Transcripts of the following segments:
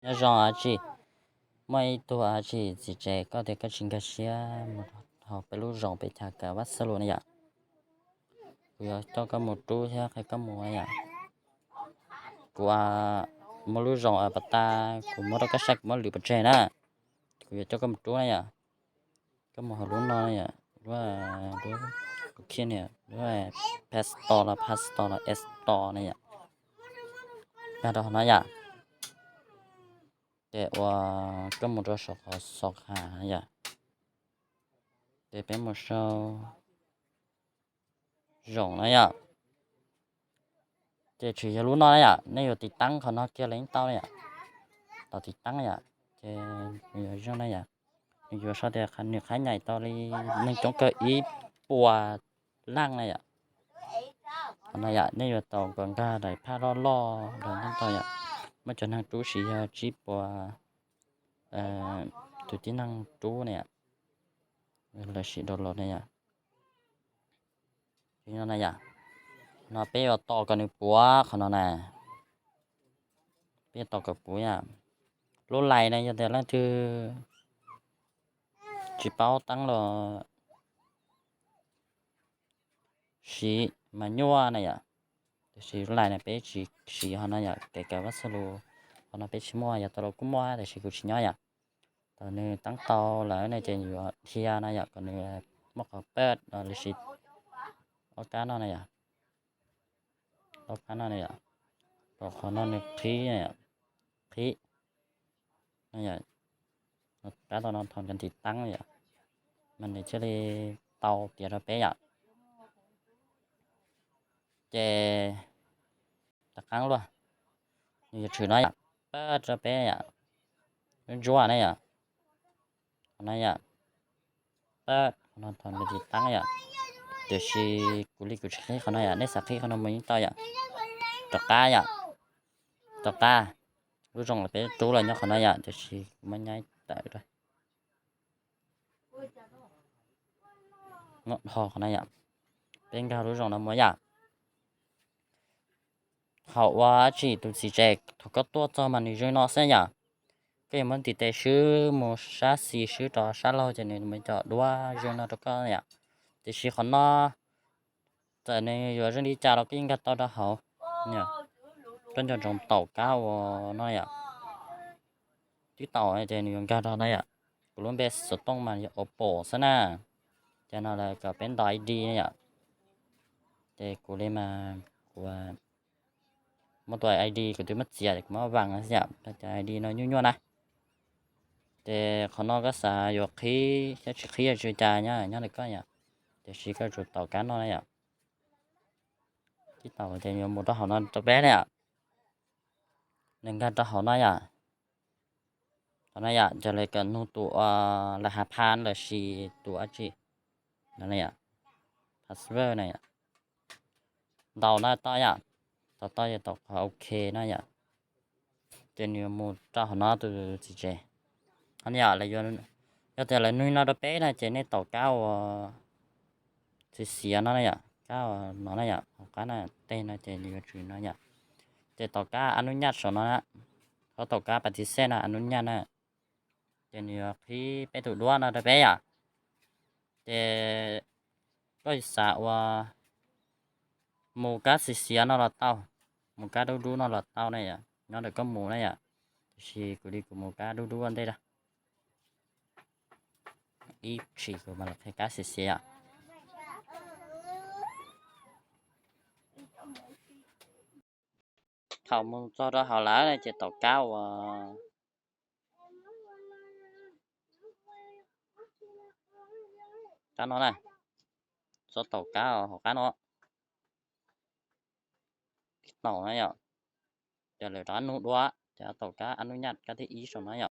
Nyob zoo dab tsi, muaj ib tug dab tsi txiv tsev koj tias koj tsis nkag siab mus hauv peb lub zos peb chaw kav vaj xab lus na yom. Kuv yuav coj koj mus rub thiab qhia koj mus na yom. Kuv muaj lub zos pas tas, kuv muab rau koj saib kuv muab lwm pov tseg na. Kuv yuav coj koj mus rub na yom. Koj mus hauv lub no yom, lub, lub, kuv khij ni, lub Play Store los App Store los App Store na yom. Nkag rau hauv no yom. Ces uas koj mus rau saum qhov xov kha yom. Ces peb mus sau zos na yom. Ces tsis yog lub no na yom, nej yuav tiv taab qhov no kiag los yeej tau na yom. Tos tiv taab yom, ces nws yuav zoo na yom. Nws yuav sau tias nws qhab nyaim tau li neeg coob kawg ib puas leej na yom. Qhov no yom, nej yuav tau kom nkag daim phaj loj loj los yeej tau yom. Muaj cov neeg rub siv yog tsib puas tus tib neeg rub na yom. Lawv siv download na yom. No na yom, no peb yuav tos kom nws puav qhov no na. Peb yuav tos kom puav yom. Lub lais na yog tias leej twg tsis paub teeb los siv mas nyuaj na yom. Tiam sis lub lais na peb tsis siv qhov no yom, kev kav vaj xab lus qhov no peb tsis muaj, yog tau los kuj muaj tiam sis kuv tsis nyob yom. Thaum nws teeb tau lawm ne ces yuav dhia no yom, kom nws muaj qhov paj los sis ob kab no na yom, ob kab no na yom, kom qhov no nws qhib, qhib no yom, pab tau no thom ntiv taab yom, mas nws thiaj li tau tiav rau peb yom. Ces rov qab luaj, nws yuav tshwm no yom, pab rau peb yom, ntsuab na yom, qhov no yom, pab qhov no thom ntiv taab yom. Tiam sis kuv li kuv tsis qhib qhov no yom, nej xav qhib qhov no mus yeej tau yom. Rov qab yom, rov qab, lub zos los peb rub los nyob qhov no yom, tiam sis kuv muab nyob tawm rau no, qhov no yom, peb nkag lub zos no mus yom. Thaum ua dab tsi tus txiv tsev thaum koj tuaj txog mas nws zoo no xwb yom. Koj yuav muab ntiv tes swb mus sab xis swb rov sab laug ces nws mus cov duab zoo no rau koj yom. Tiam sis qhov no txawm nws yuav zoo li cas los koj yeej nkag tau rau hauv. Koj nco ntsoov taum kab ua no yom. Twb taum ces nws yuav nkag rau no yom. Kuv lub npe xov tooj mas yog Oppo xwb na. Ces no lawv kom peb ntaus I D na yom. Ces kuv li mas kuv muab tus I D kuv twb muab txiav, kuv muab vaas xwb yom, cov I D no nyuaj nyuaj na. Ces qhov no koj xav yuav qhib thiab tsis qhib tsis ua cas nyob ntawm koj yom. Tiam sis koj tsum taum kab no na yom. Tib taum ces yuav mus rau hauv no rau peb na yom. Nws nkag rau hauv no yom. Hauv no yom, ces lawv kom nug tus lawv hav phan los sis tus dab tsi no na yom, password na yom. Ntaus no tau yom, tau tau ces tau qhov ok no yom. Ces nws yuav mus rau hauv no tus txiv tsev. Yog tias lawv nug no rau peb na ces nej taum kab uas xiav xiav no na yom, kab no na yom, hauv qab no tej no ces nws yuav tshwm no yom. Ces taum kab a nub nyaj saum no na, ho taum kab pas tis xej no a nub nyaj na. Ces nws yuav qhib peb tus duab no rau peb yom. Ces koj xav uas mus kab xiav xiav no los tau, mus kab dub dub no los tau na yom, nyob ntawm koj mus na yom. Tiam sis kuv li kuv mus kab dub dub ua ntej da. Ib tshim kuv mam los qhia kab xiav xiav yom. Thaum mus txog rau hauv lawm ces taum kab uas kab no na, txhob taum kab hauv qab no. Taum na yom, ces lawv rov nug dua, ces taum kab a nub nyaj kab thib ib saum no yom.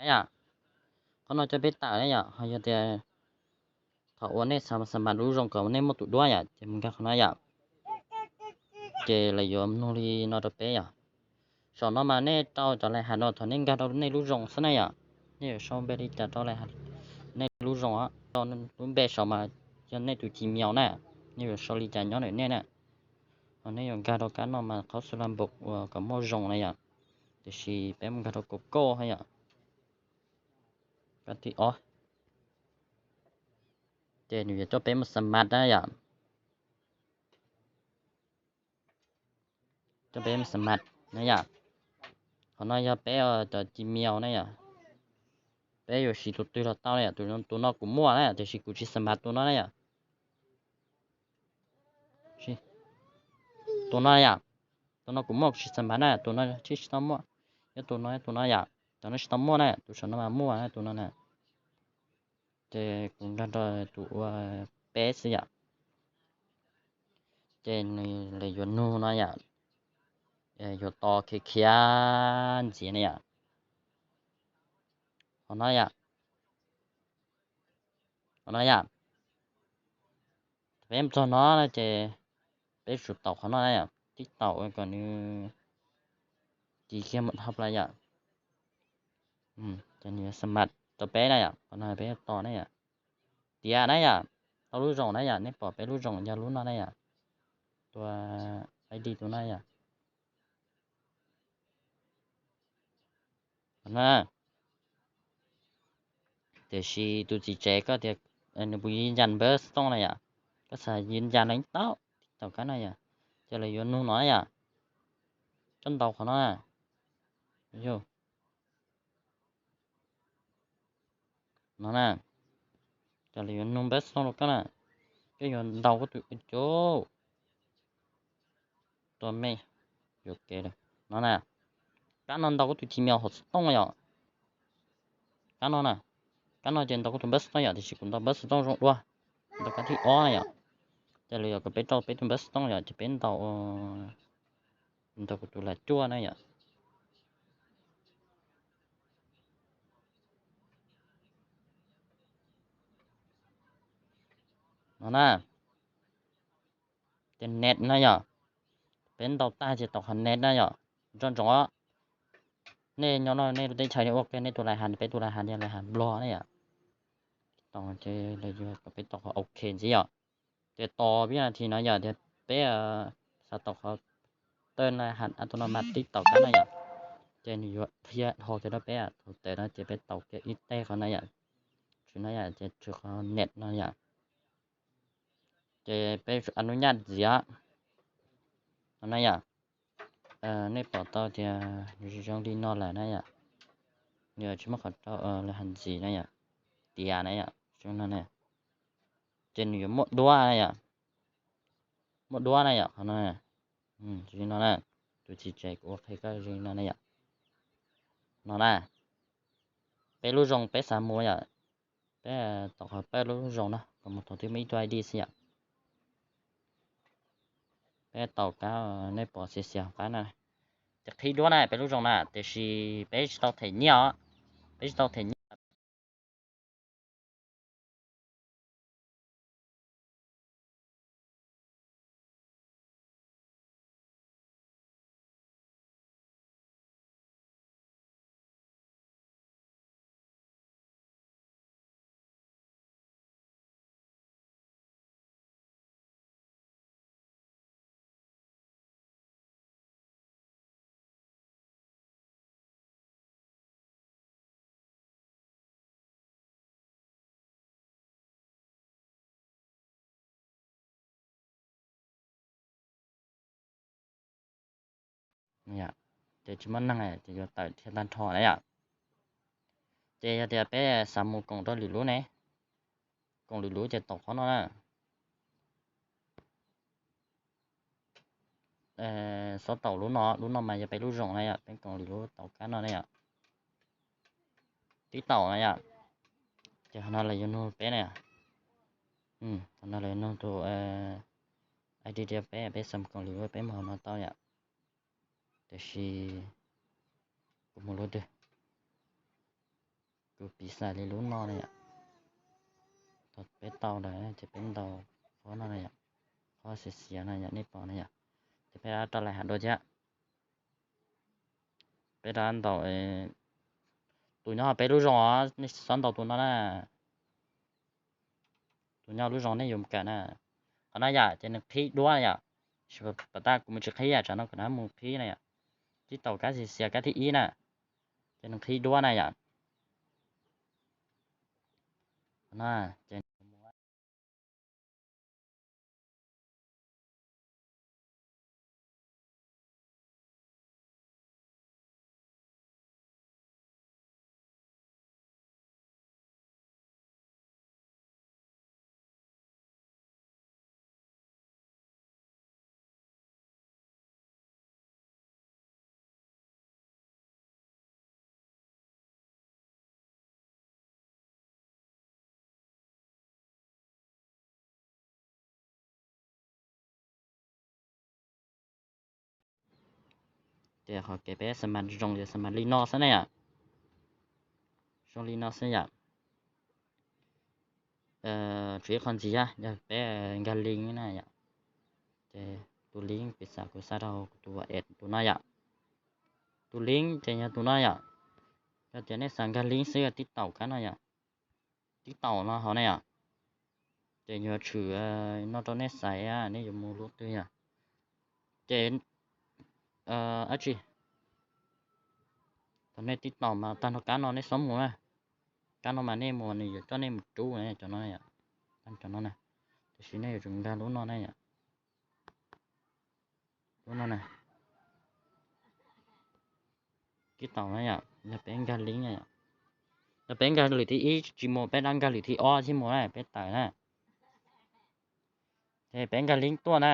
yom. Qhov no coj peb tawm na yom, ho yog tias thaum uas nej xa mas lub zoo kom nej muaj tus duab yom, ces mus nkag qhov no yom. Ces lawv yuav nug li no rau peb yom. Saum no mas nej rau cov lais has no thaum nej nkag rau nej lub zoo xwb na yom. Nej yuav sau npe li cas rau lais has nej lub zoo, rau lub npe saum mas yog nej tus Gmail na, nej yuav sau li cas nyob ntawm nej na. Ho nej yuav nkag rau kab no mas qhov xu la npaum uas kom muaj zoo na yom. Tiam sis peb mus nkag rau kaum kauj yom. Kab thib ob, ces nws yuav coj peb mus xa mas na yom. Coj peb mus xa mas na yom. Qhov no yog peb cov Gmail na yom. Peb yuav siv tus twg los tau na yom. Tus no kuv muaj na yom, tiam sis kuv tsis xa mas tus no na yom. Tus no yom, tus no kuv muaj kuv tsis xa mas na, tus no tsis tau muaj. Yog tus no, tus no yom, cov no tsis tau muaj na, tus saum no mas muaj na, tus no na. Ces kuv nrog rau tus ua peb xwb yom. Ces nws yuav nug no yom, yuav tos khiav khiav ntxiv na yom. Qhov no yom, qhov no yom, peb mus txog no na ces peb tsum taus qhov no na yom, tib taus kom nws tis kiag mus dhau plaws yom. Ces nws yuav xa mas rau peb na yom, qhov no peb tos na yom. Tiav na yom, tau lub zoo na yom, nej pom peb lub zoo yog lub no na yom. Tus I D tus no yom. Tiam sis tus txiv tsev koj tias nws puas yeej ncas npawb xov tooj na yom. Koj xav yeej ncas no tau, tib taus kab no yom. Ces lawv yuav nug no na yom. Coj ntaus qhov no na. No na, ces lawv yuav nug npawb xov tooj rau koj na. Koj yuav ntaus koj tus, cov tua me, yuav kev lawm. No na, kab no ntaus koj tus Gmail hauv xov tooj yom. Kab no na, kab no ces ntaus koj tus npawb xov tooj yom, tiam sis kuv ntaus npawb xov tooj zoo dua. Ntaus kab thib ob na yom. Ces lawv yuav kom peb rau peb tus npawb xov tooj yom, ces peb ntaus, ntaus kuv tus las cuaj na yom. No na, ces net na yom, peb ntaus tag ces tau qhov net na yom. Nco ntsoov os, nej nyob no nej lub teb chaws nej ua kiag nej tus lais has, peb tus lais has yog lais has Nplog na yom. Tau ces lawv yuav kom peb tau qhov ok ntxiv yom. Ces tos peb nas this no yom, tias peb xav tau qhov tawm lais has a tus no mas tib taus kab na yom, ces nws yuav qhia dhau kiag rau peb. Thaum tawm no ces peb taus kiag ib teg qhov na yom, tsis no yom, ces tsis qhov net no yom. Ces peb a nub nyaj ntxiv no na yom. Nej pom tau tias nws zoo li no lawm na yom, nws tsis muaj qhov rau lawv has ntxiv na yom, tiav na yom, no na. Ces nws yuav muaj duab na yom, muaj duab na yom, qhov no, zoo li no na. Tus txiv tsev kuv ua qhia koj zoo li no na yom. No na, peb lub zoo peb xav mus yom, peb taus qhov peb lub zoo no kom mus thaum twg muaj ib tug I D xwb yom. Peb taus kab, nej pom xiav xiav hauv qab na. Ces qhib duab na, peb lub zoo na, tiam sis peb tsis tau them nyiaj os, peb tsis tau them nyiaj. Ces tsis muaj neeg ces yuav tawm thiaj tag nrho na yom. Ces yog tias peb xav mus koom rau lwm lub ne, koom lwm lub ces taus qhov no na. Xov taus lub no, lub no mas yog peb lub zoo na yom, peb koom lwm lub taus kab no na yom. Tib taus na yom. Ces qhov no lawv yuav nug peb na yom. Qhov no lawv yuav nug tus I D tias peb, peb xav mus koom lwm lub peb mus hauv no tau yom. Tiam sis kuv mus lub twg? Tus piv xam li lub no na yom. Thaum peb tau lawm ces peb ntaus qhov no na yom, qhov xiav xiav no yom, nej pom na yom. Ces peb rov qab rau lais hav dua thiab. Peb rov qab ntaus tus nyob peb lub zoo os, nej tsis txhob ntaus tus no na. Tus nyob lub zoo nej yuav mus kawm na. Qhov no yom ces nws qhib duab na yom. Pom tab kuv mus tsis qhib yom, tsam no kuv rov mus qhib na yom. Tib taum kab xiav xiav kab thib ib na, ces nws qhib duab na yom. Qhov no ces Ces qhov kev peb xa mas zoo yog xa mas li no xwb na yom. Zoo li no xwb yom. Tshuav ib qho ntxiv yog peb nkag link na yom. Ces tus link piv xam kuv xa rau kuv tus WhatsApp tus no yom. Tus link ces yog tus no yom. Yog tias nej xav nkag link xwb yog tib taum kab no yom. Tib taum no hauv na yom. Ces yuav tshwm no rau nej xaiv nej yuav mus lub twg yom. Ces dab tsi, thaum nej tib taum mas tag nrho kab no nej xob mus na. Kab no mas nej mus nws yuav coj nej mus rub na cov no yom. Cov no na. Tiam sis nej yuav tsum nkag lub no na yom. Lub no na. Tib taum na yom, yog peb nkag link na yom. Yog peb nkag lwm thib ib tsis mus, peb rov nkag lwm thib ob thiab mus na, peb tawm na. Ces peb nkag link tuaj na.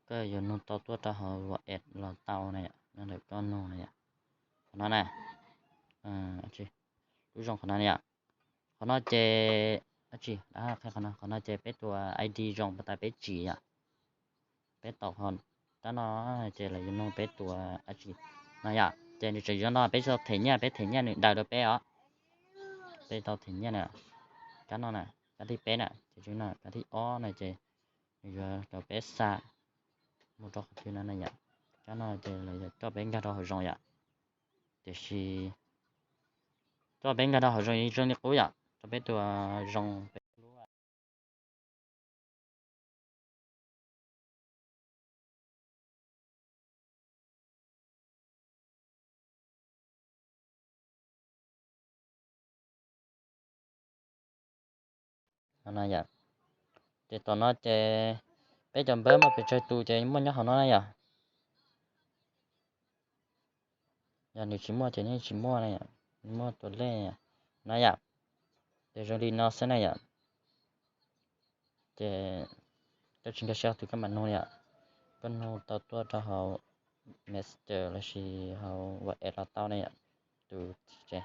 Koj yuav nug tau tuaj rau hauv WhatsApp los tau na yom, nyob ntawm koj nug na yom. Qhov no na, lub zoo qhov no na yom. Qhov no ces, dab tsi, qhov no, qhov no ces peb tus ID zoo pas tas peb tsim yom. Peb tau qhov rab no ces lawv yuav nug peb tus dab tsi no yom, ces nws tseem zoo no peb tsis tau them nyiaj, peb them nyiaj nws daws rau peb os. Peb tau them nyiaj na. Kab no na, kab thib peb na, ces no kab thib ob na ces nws yuav rau peb xa mus rau qhov twg no na yom. Kab no ces lawv yuav coj peb nkag rau hauv Zoom yom. Tiam sis coj peb nkag rau hauv Zoom zoo li qub yom, rau peb tus Zoom peb lub no yom. Ces tom no ces peb cov npawb muaj pes tsawg tus ces muaj nyob hauv no na yom. Yog nws tsis muaj ces yeej tsis muaj na yom, muaj tus lej na yom. Ces zoo li no xwb na yom. Ces koj tsis nkag siab tus koj mam nug yom. Koj nug tau tuaj rau hauv Messenger lossis hauv WhatsApp los tau na yom. Tus txiv tsev,